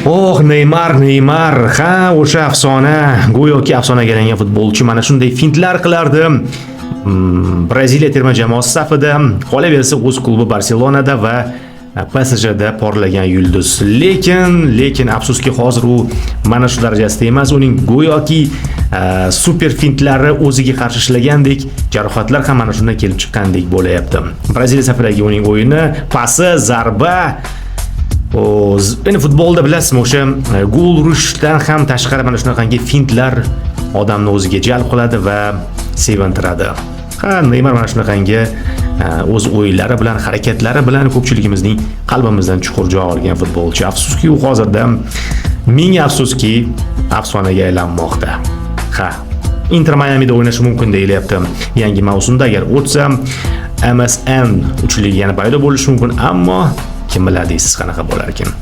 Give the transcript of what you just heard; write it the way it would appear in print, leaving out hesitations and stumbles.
Oh, Neymar, Neymar, ha, o'sha afsona, go'yoki afsonaga aylangan futbolchi mana shunday fintlar qilardi. Braziliya terma jamoasi safida, qolaversa o'z klubi Barselonada va PSJda porlagan yulduz. Lekin afsuski hozir u mana shu darajasida emas. Uning go'yoki super fintlari o'ziga qarshi ishlagandek, jarohatlar ham mana shundan kelib chiqqandek bo'layapti. Braziliya safidagi uning o'yini, pasi, zarba. O, endi futbolda bilasizmi, o'sha gol urishdan ham tashqari mana shunaqangi fintlar odamni o'ziga jalb qiladi va sevintiradi. Ha, Neymar mana shunaqangi o'z o'yinlari bilan, harakatlari bilan ko'pchiligimizning qalbimizdan chuqur joy olgan futbolchi. Afsuski, u hozirda, ming afsuski, afsonaga aylanmoqda. Ha, Inter Miamida o'ynashi mumkin deyilyapti. Yangi mavsumda agar o'tsa, MSN uchligi yana paydo bo'lishi mumkin, ammo kim biladi, siz qanaqa bo'lar ekan.